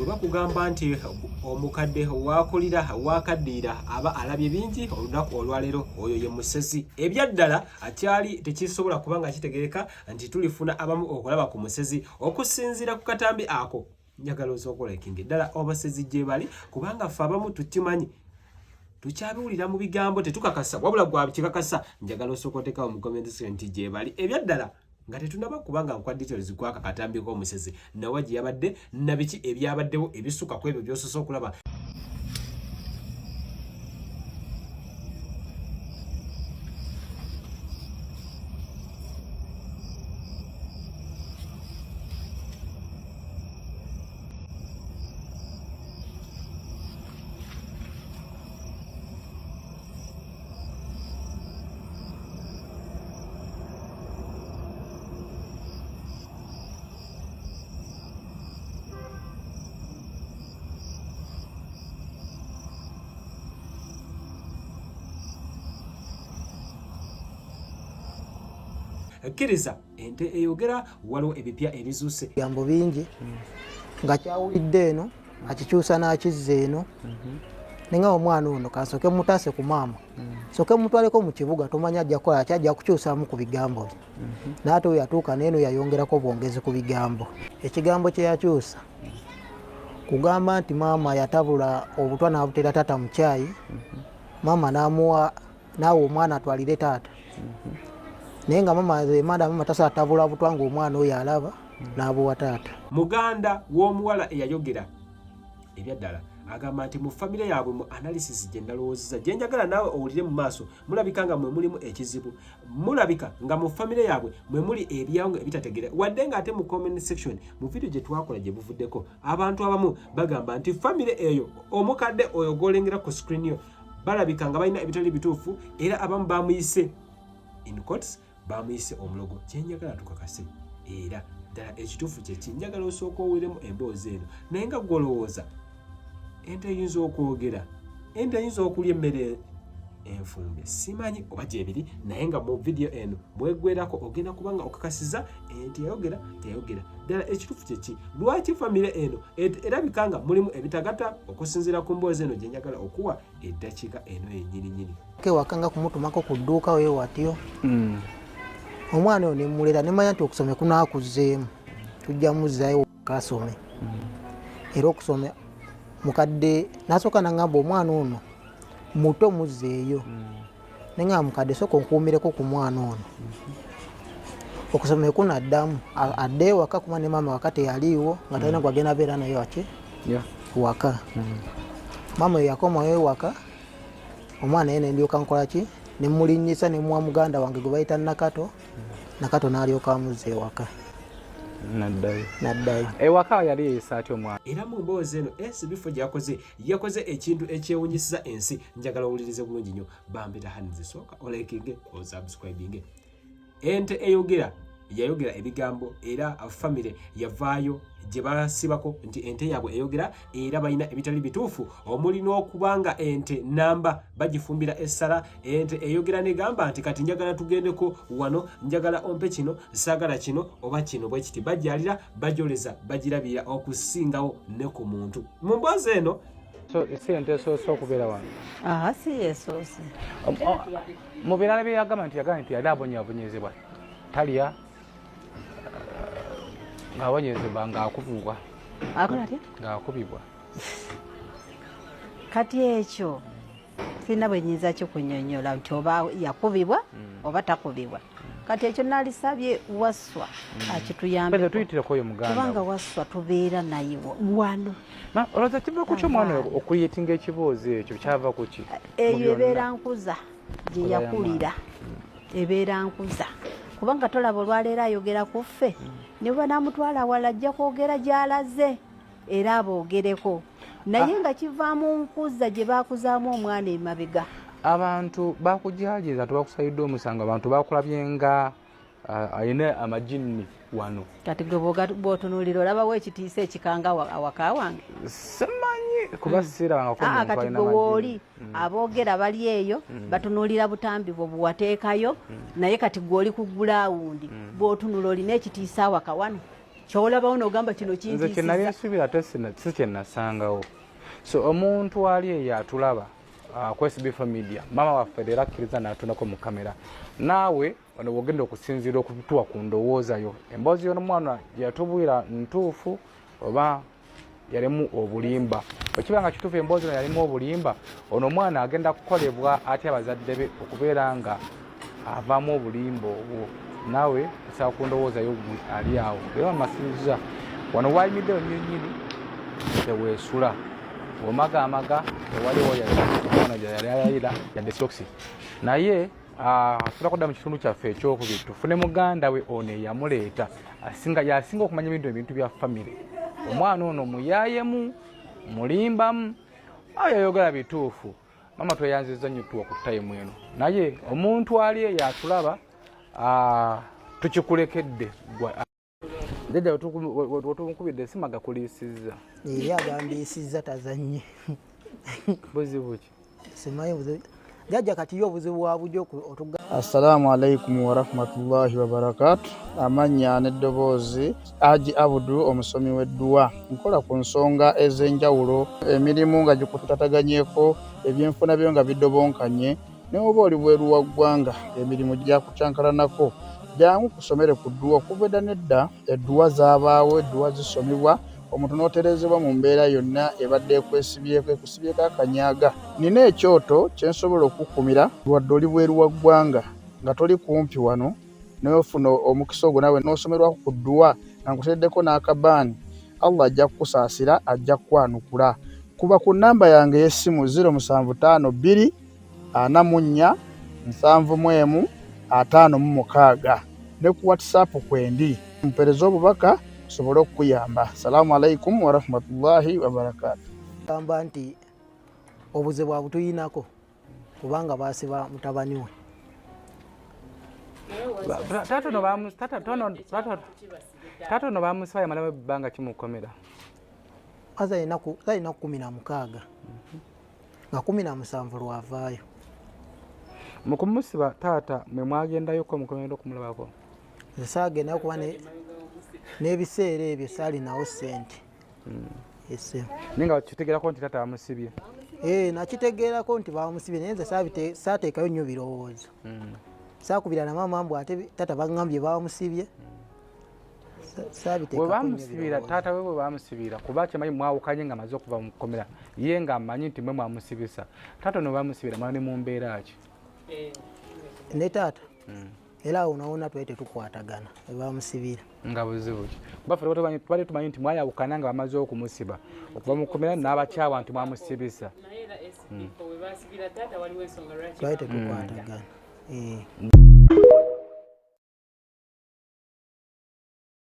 Bwe bakugamba nti omukadde waakulira waakaddiira aba alabye bingi, olunaku olwaleero oyo ye musezi. Ebyaddala akyali tekisobola kuba nga kitegeereka nti tulifuna abamu okulaba ku musezi okusinziira ku katambi ako. Njagala osooka olakinge ddala abasezi gye bali, kubanga ffe abamu tukimanyi, tukyabiwulira mu bigambo, tetukakasa, wabula gwakikakasa. Njagala osooka oteekawo mu comment section nti gye bali ebyaddala, nga tetunaba kubanga nkwa details kwaka katambi k'omusezi nawa gye yabadde na biki ebyabaddewo ebisuka ku ebyo by'osoose okulaba. Kkiriza ente eyogera, waliwo ebipya ebizuuse. Ebigambo bingi nga kyawulidde eno akikyusa n'akizza eno. Nenga omwana ono kansooke mutaase ku maama, sooke mutwaleko mu kibuga, tomanya ajja kukola ki, ajja kukyusaamu ku bigambo bye. Naye ate oyo yatuuka neeno yayongerako bwongezi ku bigambo. Ekigambo kye yakyusa kugamba nti maama yatabula obutwa n'abutera taata mu kyayi, maama n'amuwa naawe omwana atwalire taata. Naye nga mama emanda mama tasobola tabula butwa ng'omwana oyo alaba, n'abuwa taata. Muganda w'omuwala eyayogera ebyaddala agamba nti mu famire yaabwe, mu analysis gye nalowoozeza, gye njagala naawe owulire mu maaso, mulabika nga mwe mulimu ekizibu, mulabika nga mu famire yaabwe mwe muli ebyangu ebitategeera. Wadde ng'ate mu comment section mu video gye twakola gye buvuddeko, abantu abamu bagamba nti famire eyo, omukadde oyo gw'olengera ku screen yo, balabika nga balina ebitali bituufu, era abamu bamuyise, in quotes, bamuyise omulogo. Kyenjagala tukakase era ddala ekituufu kyeki. Njagala osooka oweremu emboozi eno, naye nga gwolowooza ente eyinza okwogera, ente eyinza okulya emmere enfumbe, simanyi oba gyebiri, naye nga mu vidiyo eno bwegwerako ogenda kubanga okakasiza ente yayogera teyayogera. Ddala ekituufu kyeki? Lwaki famire eno erabika nga mulimu ebitagata, okusinziira ku mboozi eno gye njagala okuwa eddakiika eno yennyininyini? Kewaka nga kumutumako ku dduuka we watyo. Omwana oyo nemulera, nemanya nti okusoma kunakuzzeemu, tujja muzzayo kasome. Era okusoma mukadde nasooka nangamba omwana ono muto, muzzeeyo. Nengamba mukadde sooka onkuumireko ku mwana ono, okusoma kunaddamu adde ewaka, kuba ne maama waka teyaliiwo, nga talina gwagenda beera naye waki waka. Maama oyo yakomawo ewaka, omwana ye nendyoka nkola ki, nemulinnyisa nemuwa muganda wange gwe bayita Nakato. Nakato n'alyoka amuzza ewaka. Naddayo. Naddayo. Ewaka yali yeeyisa atya omwana? Era mu mboozi eno SB4 gye yakoze, yakoze ekintu ekyewunyisiza ensi. Njagala owulirize bulungi nnyo. Bambita Hanzi, sooka olikinge, osubscribinge. Ente eyogera yayogera ebigambo, era famire yavaayo gye basibako nti ente yaabwe eyogera, era balina ebitali bituufu, omuli n'okuba nga ente namba bagifumbira essala. Ente eyogera negamba nti kati njagala tugendeko wano, njagala ompe kino, saagala kino oba kino, bwe kiti. Bagyalira, bajoleza, bagirabirira okusingawo ne ku muntu. Mu mboozi eno So, si ente esoose okubeera wano? Aha, si yesoose. Mu birala bye yagamba nti yagamba nti yali abonyaabonyezebwa, talya, ng'abonyezebwa, ng'akubibwa. Akola atya? Ng'akubibwa. Kati ekyo sirina bwe nyinza kikunyonyola nti oba yakubibwa oba takubibwa. Kati ekyo nalisabye Wasswa akituyambe. Pete tuyitireko oyo muganda. Kubanga Wasswa tubeera naye wano. Olowooza kiva ku ki omwana oyo okuyitinga ekiboozi ekyo, kyava ku ki? Eyo ebeera nkuza gye yakulira, ebeera nkuza, kubanga tolaba olwaleero ayogera ku ffe, ne bwe banamutwala awala ajja kwogera gy'alaze era aboogereko, naye nga kivaamu nkuza gye baakuzaamu omwana emabega. Abantu bakujaliriza, tebakusalidde omusango, abantu bakulabye nga alina amajinni wano. Kati gwe bw'otunuulira olabawo ekitiisa ekikanga awaka wange? Simanyi kuba sirabangako Ah, muntu kati alina gwe amajinni. wooli aboogera bali eyo batunuulira butambi bwo buwateekayo, naye kati gwe oli ku gulaawundi, bw'otunula olina ekitiisa awaka wano? Kyolabawo n'ogamba kino Nze kye nali kintiisiza. nsuubira ate si kye nasangawo. So omuntu ali eyo atulaba ku SB4 Media, maama waffe leero akkiriza n'atundako mu kamera. Naawe wano wogenda okusinziira okutuwa ku ndowooza yo, emboozi y'omwana gye yatubwira ntuufu oba yalimu obulimba? Bwe kiba nga kituufu emboozi eno yalimu obulimba, ono omwana agenda kukolebwa atya abazadde be okubeera nga avaamu obulimba obwo? Naawe kusaba ku ndowooza yo gwe ali awo. Era amasiza wano wayimiddewo nnyinnyini teweesula omagaamaga, tewaliwo yadde omwana yali ayayira yadde sokisi. Naye tula kudda mu kitundu kyaffe ekyokubiri, tufune muganda we ono eyamuleeta, asinga yasinga okumanya ebintu bya famire. Omwana ono muyaayemu, mulimbamu, ayo yayogera bituufu. Mama, tweyanziza nnyo tuwa ku time eno, naye omuntu ali eyo atulaba, tukikulekedde gwe. Jjajja, wetumukubidde esimu agakuliisizza. Eri agambiisizza tazannye. Buzibu ki? Simanyi buzibu jjajja, kati ye obuzibu bwa bujja otuga. Assalamu alaikum warahmatullahi wabarakatu. Amannya n'eddoboozi, Aji Abudu, omusomi w'edduwa. Nkola ku nsonga ez'enjawulo, emirimu nga gikutataganyeko, ebyenfuna byo nga bidobonkanye, ne oba oli bweru wa ggwanga, emirimu gyakukyankalanako, jangu kusomere ku dduwa. Okuva edda n'edda edduwa zaabaawo, edduwa zisomebwa omuntu n'otereezebwa mu mbeera yonna ebadde ekwesibyeko, ekusibyeko akanyaga. Nina ekyoto kye nsobola okukumira wadde oli bweru wa ggwanga nga toli kumpi wano, n'ofuna omukisa ogwo naawe n'osomerwako ku dduwa nga nkuteereddeko n'akabaani. Allah ajja kukusaasira, ajja kukwanukula. Kuba ku nnamba yange ey'essimu 0752 44 71 56 ne ku WhatsApp kwendi, mpeereze obubaka nsobole okukuyamba. Salaamu alaikum warahmatullahi wabarakatu. Gamba nti obuzibu abutuyinako kubanga basiba mutabani we. Taata ono bamusiba yamalamu ebbanga kimukomera? Zalina 16 nga 17 lwavaayo. Mu kumusiba taata mwe mwagendayoko mukomera okumulabako? Nze saagendayo kuba n'ebiseera ebyo saalinawo ssente ese. Naye nga kitegeerako nti taata bamusibye? Eh, nakitegeerako nti bamusibye, naye nze saateekayo nnyo birowoozo. Saakubira na maama mbu ate taata baŋŋambye bamusibye. Bwe Saabiteekako nnyo bamusibira birowoozo. Taata we bwe bamusibira, kuba kyemanyi mwawukanye nga amaze okuva mu kkomera, ye nga amanyi nti mwe mwamusibisa, taata ono bamusibira mwali mu mbeera ki? Ne taata era awo nawona twali tetukwatagana webamusibira. Nga buzibu ki? Kuba ffe tubadde tumanyi nti mwayawukana nga bamaze okumusiba okuva mu kkomera n'abakyawa nti mwamusibisa. Naye era SB we basibira taata waliwo ensonga lwaki. Twali tetukwatagana. Eh.